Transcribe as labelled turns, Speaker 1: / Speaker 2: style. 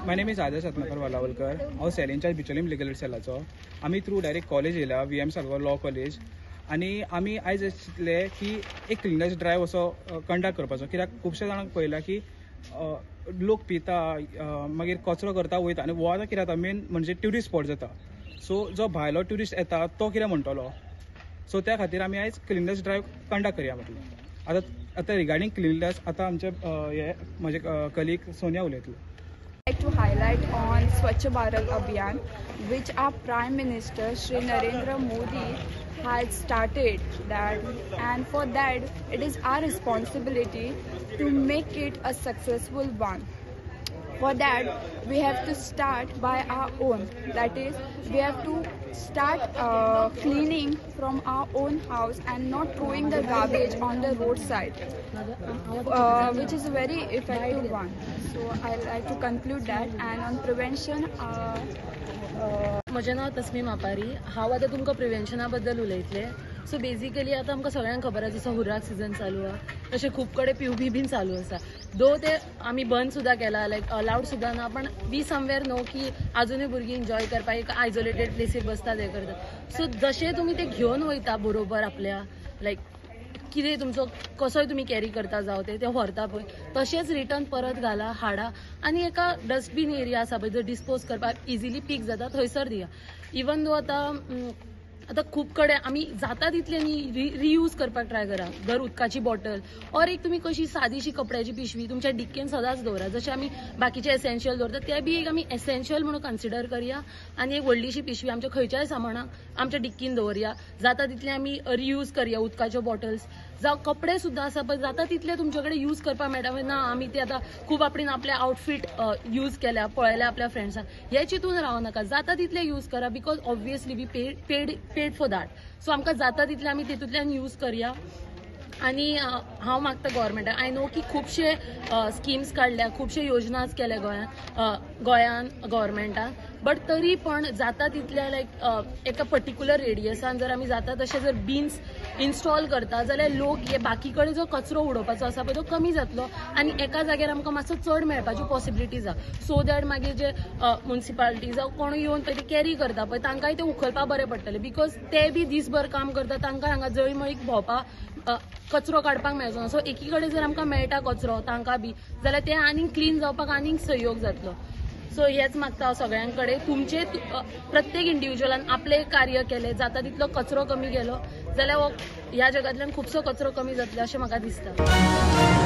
Speaker 1: My name is Adarsh Ratnakar Walawalkar. हांव cell in charge Bicholim legal aid सेलाचो. आमी through direct college येयला, V M Salgaocar law college, आनी आमी आयज चिंतलें की एक क्लिननेस ड्रायव असो कंडक्ट करपाचो, कित्याक खुबश्या जाणांक पळयलां की लोक पिता, मागीर कचरो करता वयता, आनी हो आतां कितें जाता, मेन म्हणजे ट्युरिस्ट स्पॉट जाता. सो जो भायलो ट्युरिस्ट येता तो कितें म्हणटलो, सो त्या खातीर आमी आयज क्लिननेस ड्रायव कंडक्ट करया म्हटलें. आतां आतां रिगार्डींग क्लिननेस आतां आमचे हे म्हजे कलीग सोनिया उलयतले.
Speaker 2: Like to highlight on Swachh Bharat Abhiyan, which our Prime Minister Shri Narendra Modi has started that, and for that it is our responsibility to make it a successful one. For that we have to start by our own, that is we have to start cleaning from our own house and not throwing the garbage on the roadside, which is a very effective one. So I like to conclude that. And on prevention,
Speaker 3: म्हजें नांव तस्मी मापारी. हांव आतां तुमकां प्रिवेन्शना बद्दल उलयतलें. So basically आतां आमकां सगळ्यांक खबर आसा, जसो हुर्राक सिजन चालू आहा तशें खूब कडेन पिवपी बीन चालू आसा. दो ते आमी बंद सुद्दां केला, लायक अलावड सुद्दां ना, पण we somewhere नो की आजुनूय भुरगीं एन्जॉय करपाक एक आयसोलेटेड प्लेसीर बसतात, हें करतात. सो जशें तुमी ते घेवन वयता बरोबर आपल्या, लायक कितें तुमचो कसोय तुमी कॅरी करता जावं ते व्हरता पळय, तशेंच रिटर्न परत घाला, हाडा आनी एका डस्टबीन एरिया आसा पळय जर डिस्पोज करपाक इजिली पीक जाता थंयसर दिया. इवन दो आतां आतां खूब कडेन आमी जाता तितले न्ही रियूज करपाक ट्राय करा. जर उदकाची बॉटल ऑर एक तुमी कशी सादीशी कपड्याची पिशवी तुमच्या डिक्केन सदांच दवरा. जशें आमी बाकीचे एसेन्शियल दवरता ते बी एक आमी एसेन्शियल म्हणून कन्सिडर करया आनी एक व्हडलीशी पिशवी आमच्या खंयच्याय सामानाक आमच्या डिक्कीन दवरया. जाता तितले आमी रियूज करया उदकाच्यो बॉटल्स जावं कपडे सुद्दां आसा पळय, जाता तितले तुमचे कडेन यूज करपाक मेळटा. ना आमी ते आतां खूब आपणें आपले आउटफीट यूज केल्या पळयल्या आपल्या फ्रेंड्सांक, हे चिंतून रावं नाका, जाता तितले यूज करा because obviously we paid for that. So आमकां जाता तितले आमी तितूंतल्यान यूज करया. आनी हांव मागता गव्हर्मेंटाक, I know की खुबशे स्किम्स काडल्या, खुबशे योजनाच केल्या गोंयान गव्हर्मेंटान, बट तरी पण जाता तितल्या लायक एका पर्टिक्युलर रेडियसान जर आमी जाता तशें जर बीन्स इन्स्टॉल करता जाल्यार लोक हे बाकी कडेन जो कचरो उडोवपाचो आसा पळय तो कमी जातलो आनी एका जाग्यार आमकां मातसो चड मेळपाच्यो पॉसिबिलिटीज आसा. सो that मागीर जे मुन्सिपालिटी जावं कोण येवन पळय ते कॅरी करता पळय तांकांय ते उखलपा बरें पडटलें, because ते बी दीसभर काम करता, तांकां हांगा जळीमळीक भोंवपा कचरो काडपाक मेळचो ना. सो एकी कडेन जर आमकां मेळटा कचरो तांकां बी जाल्यार ते आनीक क्लीन जावपाक आनीक सहयोग जातलो. सो हेच मागता हांव सगळ्यां कडेन, तुमचे प्रत्येक इंडिविज्युअलान आपलें कार्य केलें जाता तितलो कचरो कमी केलो जाल्यार ह्या जगांतल्यान खुबसो कचरो कमी जातलो अशें म्हाका दिसता.